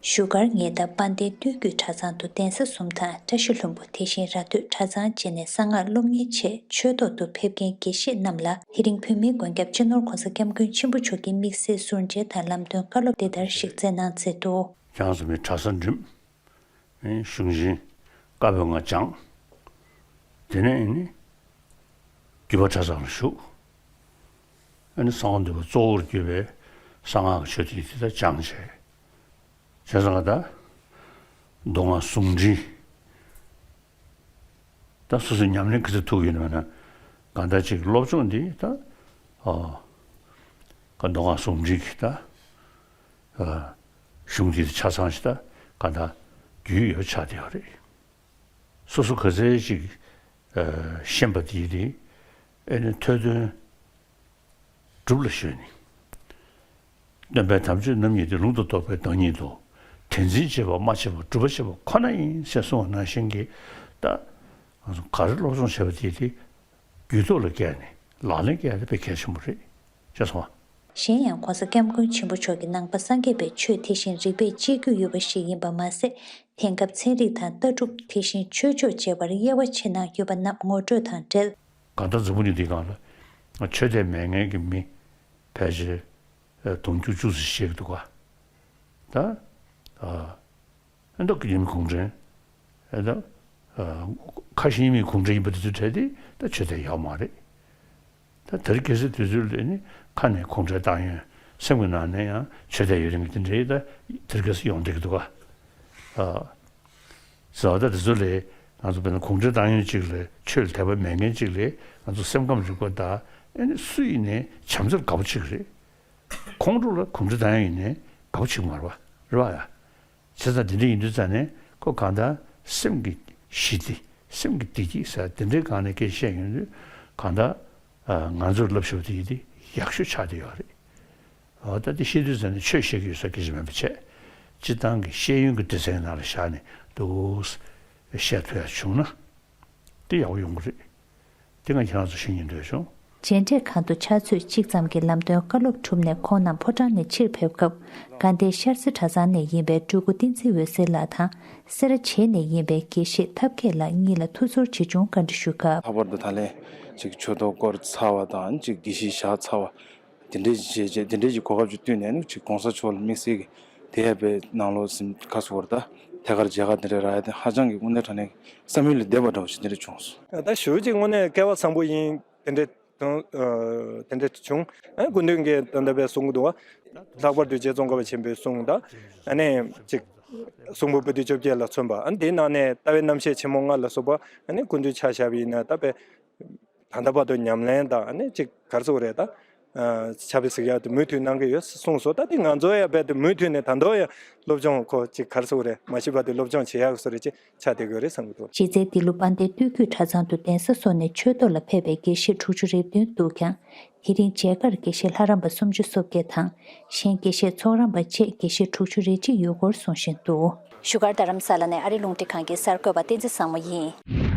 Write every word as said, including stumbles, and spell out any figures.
བཞུགས་སྒར་ངེས་སྟབས་དཔལ་ལྡན་སྟོད་བརྒྱུད་གྲྭ་ཚང་དུ་གདན་ས་གསུམ་དང་བཀྲ་ཤིས་ལྷུན་པོ། དེ་བཞིན་ར་སྟོད་གྲྭ་ཚང་བཅས་ནས་གསང་སྔགས་སློབ་གཉེར་ཆེད་ཆོས་ཐོག་ཏུ་ཕེབས་མཁན་དགེ་བཤེས་རྣམས་ལ་དེ་རིང་བོད་མིའི་མགོན་སྐྱབས་སྤྱི་ནོར་༸གོང་ས་༸སྐྱབས་མགོན་ཆེན་པོ་མཆོག་གིས་དམིགས་བསལ་ཟུར་མཇལ་དང་ལམ་སྟོན་བཀའ་སློབ་འདི་ལྟར་ཞིག་སྩལ་གནང་མཛད་འདུག། བྱང་ས་མི་གྲྭ་ས་འགྲིམ། གཞུང་ཆེན་བཀའ་པོད་ལྔ་སྦྱངས། དེ་ནས་ཨེ་ནི་རྒྱུད་པ་གྲྭ་ཚང་ལ་ཞུགས། ཨེ་ནི་གསང་བ་འདུས་པ་གཙོ་བོར་གྱུར་པའི་གསང་སྔགས་ཀྱི་ཆོས་དེ་དེ་ལྟར་སྦྱངས་བྱས། བྱས་ཙང་ད་མདོ་སྔགས་ཟུང་འབྲེལ། ད་སོ་སོའི་ཉམས་ལེན་ག་ཚོད་ཐུབ་ཡོད་ན་མེད་ན། གང་ལྟར་ཅིག་སློབ་སྦྱོང་འདི་ད་ཨ་ག་མདོ་སྔགས་ཟུང་འབྲེལ་གྱི་ད་ཨ་གཞུང་འདི་ཆ་ཚང་ཞིག་ད་གང་ལྟར་རྒྱུས་ཡོད་ཆགས་བསྡད་ཡོད་རེད། སོ་སོ་ག་ཚད་ཅིག་ཨ་ཤེས་པ་དེ་དེ་ཨེ་ནི་ཐོས་དོན་སྒྲུབ་ལ་གཞོལ་ནས། སྟོན་པའི་དམ་ཆོས་རྣམ་གཉིས་ཏེ། ལུང་དུ་རྟོགས་པའི་བདག་ཉིད་དོ། དེ་འཛིན་བྱེད་པ་སྨྲ་བྱེད་པ་སྒྲུབ་པ་བྱེད་པ་ཁོ་ན་ཡིན་ཞེས་གསུངས་པ་ནང་བཞིན་གྱི་ད་ང་ཚོ་ག་རེ་སློབ་སྦྱོང་བྱས་པ་དེ་དེ་རྒྱུད་ཐོག་ལ་བཀལ་ནས་ལག་ལེན་བཀལ་ཡ་དེ་དཔེ་གལ་ཆེན་པོ་རེད་ཅེས་གསུངས་པ། གཞན་ཡང་༸གོང་ས་༸སྐྱབས་མགོན་ཆེན་པོ་མཆོག་གིས་ནང་པ་སངས་རྒྱས་པའི་ཆོས་དེ་བཞིན་རིགས་པས་དཔྱད་རྒྱུ་ཡོད་པ་ཞིག་ཡིན་པ་མ་ཟད། དེང་སྐབས་ཚན་རིག་དང་ལྟ་གྲུབ། དེ་བཞིན་ཆོས་ཕྱོགས་བཅས་པར་དབྱེ་བ་ཕྱེ་གནང་ཡོད་པ་རྣམས་ངོ་སྤྲོད་དང་འབྲེལ། གང་ལྟར་འཛམ་བུ་གླིང་འདིའི་སྒང་ལ་ཆོས་དད་མེད་མཁན་གྱི་མི་ཕལ་ཆེར་དུང་ཕྱུར་བཅུ་ཙམ་ཞིག་འདུག་ག། ད་ཨ་ཨ་མདོ་དབྱིན་མི་གུང་ཁྲན། ཨ་ད་ཨ་ཁ་ཞེ་གཉིས་མེད་གུང་ཁྲན་ཡིན་པ་དེ་ཚོའི་གྲས་དེ་ད་ཆོས་དད་ཡོད་མ་རེད། ད་དེ་རིང་ཁ་སང་དུས་ཚོད་ལ་ནི་ཁ་ནས་གུང་ཁྲན་ཏང་ཡོན། སེམས་ཀྱི་ནང་ནས་ཡང་ཆོས་དད་ཡོད་མཁན་གྱི་དེ་འདྲའི་ད་དེ་རིང་ཁ་སང་ཡོང་བསྡད་ཀྱི་འདུག་ག། ཨ་ཟེར་བ་ད་དེ་ཚོ་ལས་ང་ཚོ་དཔེར་ན་གུང་ཁྲན་ཏང་ཡོན་གཅིག་ལ་ཆོས་ལ་དད་པ་མེད་མཁན་གཅིག་ལ་ང་ཚོ་སེམས་ཁམས་རིག་པ་དང་ཨེ་ནི་སུ་ཡིན་ནའི་བྱམས་བརྩེར་དགའ་པོ་བྱེད་ཀྱི་རེད། ཁོང་ཁྲོ་ལ་གུང་ཁྲན་ཏང་ཡོན་ཡིན་ནའི་དགའ་པོ་བྱེད་ཀྱི་མ་རེད་པ། རེད་པ་ཡ། བྱས་ཙང་དེ་འདྲ་ཡིན་དུས་ཙང་ནས་ཁོ་གང་ལྟར་སེམས་ཀྱི་ཞི་བདེ། སེམས་ཀྱི་བདེ་སྐྱིད་ཟེར་དེ་འདྲའི་སྒང་ནས་སྐད་ཆ་བཤད་ཡོང་དུས་གང་ལྟར་ཨ་ང་ཚོར་ལབ་ཤོར་དེ་ཡིན་དེ་ཡག་ཤོས་ཆགས་བསྡད་ཡོད་རེད། འོ་ད་དེ་བཤད་དུས་ཙང་ནས་ཆོས་བཤད་ཀྱི་ཡོད་ས་སྐད་ཆ་མིན་པ་བྱས། སྤྱིར་བཏང་གི་ཤེས་ཡོན་གྱི་སྡེ་ཚན་ནང་ལ་བཞག་ནས་འདུག་བཤད་ཐུབ་ཡ་བྱུང་ན་དེ་ཡག་པོ་ཡོང་གི་རེད། དེ་ང་ཁྱེད་རང་ཚོ་ཤེས་སྙིང་འདོད་བྱུང་། མཇལ་འཕྲད་ཁང་དུ་ཕྱག་ཚོད་གཅིག་ཙམ་གྱི་ལམ་སྟོན་བཀའ་སློབ་གྲུབ་ནས་ཁོང་རྣམས་ཕོ་བྲང་ནས་ཕྱིར་ཕེབས་སྐབས། དགའ་ལྡན་ཤར་རྩེ་གྲྭ་ཚང་ནས་ཡིན་པའི་སྤྲུལ་སྐུ་བསྟན་འཛིན་འོད་ཟེར་ལགས་དང་། སེ་ར་བྱེས་ནས་ཡིན་པའི་དགེ་བཤེས་ཐབས་མཁས་ལགས་གཉིས་ལ་ཐུགས་ཚོར་ཆེ་ཆུང་བཀའ་འདྲི་ཞུས་སྐབས། ལྷག་པར་དུ་ད་ལན་ཅིག་ཆོས་ཐོག་བསྐོར་ཚར་བ་དང་ཅིག་དགེ་བཤེས་བཞག་ཚར་བ། དེ་འདྲའི་བྱས་རྗེས་དེ་འདྲའི་གི་གོ་སྐབས་ཅིག་བསྟུན་ནས་ནི་ཅིག་གོང་ས་མཆོག་ལ་དམིགས་བསལ་གྱི་དེ་ཡས་པའི་ནང་ལོགས་སེམས་ཁ་སོ་བར་ད་ཐད་ཀར་མཇལ་ཁ་དེ་འདྲ་རག་ཡ་དེ་ཧ་ཅང་གི་དངོས་གནས་དྲང་གནས་བསམ་ཡུལ་ལས་འདས་པ་འདྲ་བོ་ཞིག་དེ་འདྲ་བྱུང་སོང་། ད་ཞུ་ཅིག་དངོས་གནས་སྐལ་བ་བཟང་པོ་ཡིན་དེ་འདྲ་དང་དེ་འདྲ་བྱུང་། ཨ་སྐུ་མདུན་གྱིས་ད་ལྟ་བའི་གསུང་གི་འདུག་བ། ལྷག་པར་དུ་རྗེ་ཙོང་ཁ་པ་ཆེན་པོའི་གསུང་ད་ཨ་ནི་ཅིག་གསུང་འབུམ་པོ་ཏི་བཅོ་བརྒྱད་ལ་མཚོན་པ། ཨ་ནི་དེའི་ནང་ནས་ལྟ་བའི་རྣམ་བཤད་ཆེན་མོ་ལྔ་ལ་སོགས་པ་ཨ་ནི་སྐུ་མདུན་ཆ་བཞག་པ་ཡིན་ན་ད་དཔེ། ད་ལྟ་བར་དུ་ཉམས་ལེན་དང་ཨ་ནི་ཅིག་ག་རེ་ཟེར་དགོས་རེད་ད། ཕྱག་དཔེ་གཟིགས་ཡག་དེ་མུ་མཐུད་གནང་གི་ཡོད་གསུངས་སོང་། ད་དེ་ང་ཚོ་ཡང་རྦད་དེ་མུ་མཐུད་ནས་ད་དུང་ཡང་སློབ་སྦྱོང་ཁོ་ཅིག་ག་རེ་ཟེར་དགོས་རེད། མ་ཤེས་པ་དེ་སློབ་སྦྱོང་བྱེད་ཡག་བཟོ་འདྲ་ཅིག་ཆགས་བསྡད་ཀྱི་ཡོད་རེད་བསམ་གྱི་འདུག། གཞི་རྩའི་འདི་ལོ་དཔལ་ལྡན་སྟོད་བརྒྱུད་གྲྭ་ཚང་དུ་གདན་ས་བཟུང་ནས་ཆོས་ཐོག་ལ་ཕེབས་པའི་དགེ་བཤེས་དྲུག་ཅུ་རེ་བདུན་འདུག་ཀྱང་། དེ་རིང་མཇལ་ཁར་དགེ་བཤེས་ལྷ་རམས་པ་སུམ་ཅུ་སོ་བརྒྱད་དང་། གཞན་དགེ་བཤེས་ཚོགས་རམས་པ་བཅས་དགེ་བཤེས་དྲུག་ཅུ་རེ་གཅིག་ཡོད་སྐོར་གསུང་བཞིན་འདུག། བཞུགས་སྒར་རྡ་རམ་ས་ལ་ནས་ཨ་རི་རླུང་འཕྲིན་ཁང་གི་གསར་འགོད་པ་བསྟན་འཛིན་བཟང་མོ་ཡིན།